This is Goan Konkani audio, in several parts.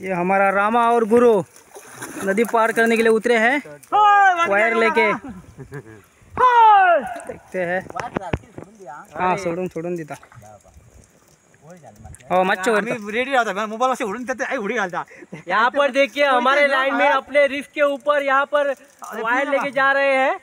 ये हमारा रामा और गुरु नदी पार करने के लिए उतरे हैं वायर लेके। देखते हैं। हाँ सोडून सोडून देता। हो मच्छर रेडी रहता मोबाइल से उड़ून देते उड़ी घालता। यहाँ पर देखिए हमारे लाइन में अपने रिस्क के ऊपर यहाँ पर वायर लेके जा रहे हैं।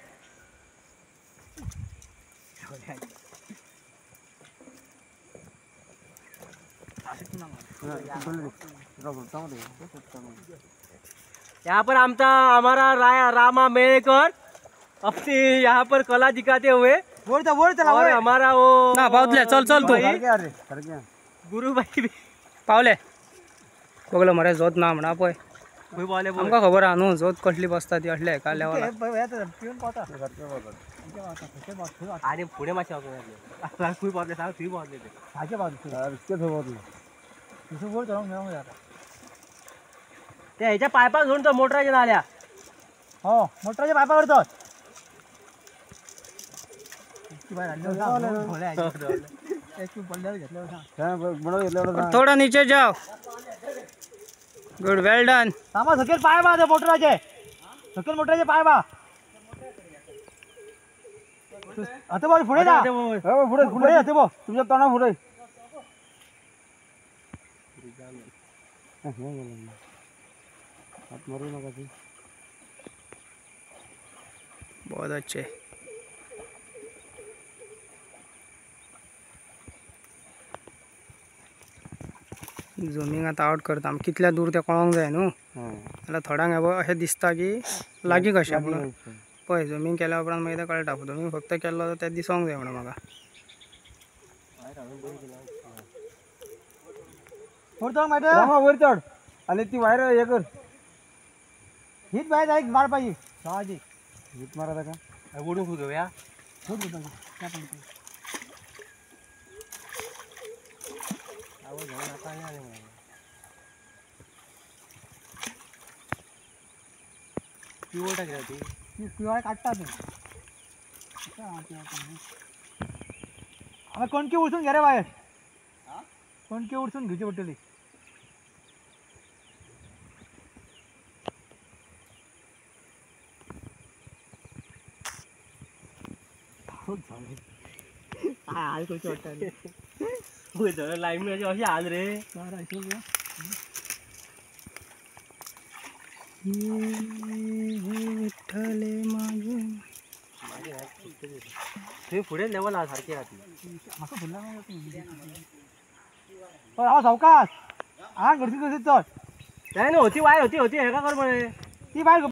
यहाँ पर हमारा रामा मेळेकर अपनी यहाँ पर कला दिखाते हुए और हमारा वो ना पावतले चल चल तू गुरु भाई भी पावले बगलो मरे जोत ना म्हणा पळय आमकां खबर आहा न्हू जोत कसली बसता ती असले एका लेवलार। आनी फुडें मातशें खंय पावतले सांग थंय पावतले ते ते हेच्या पायपाक घेवन तो मोटराच्या नाल्या। हो मोटराच्या पायपावर तो थोड़ा नीचे जाओ। Good well done. सकल पाय बा मोटराचे सकल मोटराचे पाय बा आता बा पुढे जा पुढे पुढे जाते बा तुमच्या तोंडा पुढे हात मारू नका। बहुत अच्छे। झुमींग आतां आवट करता आमी कितल्या दूर तें कळोंक जाय न्हू जाल्यार थोड्यांक हें अशें दिसता की लागीं कशें पूण पळय झुमींग केल्या उपरांत मागीर तें कळटा। झुमींग फक्त केल्लो जाल्यार तें दिसोंक जाय म्हणून म्हाका। वयर चड आनी ती वायर हे कर हीच वायर जाय मारपाची सहाजी हीच मारा ताका ओडूंक घेवया। काडटा तूं हांवें कणकी उडसून घे रे वायर कणकी उडसून घेवची पडटली। हाल करचे पडटा लायन अशें हाल रे। थंय फुडें लेवल आहा सारकें आहा ती। हांव सावकाश आं घडशी घडशी चल जायना होती वायर होती होती हेका कर मरे ती वायर।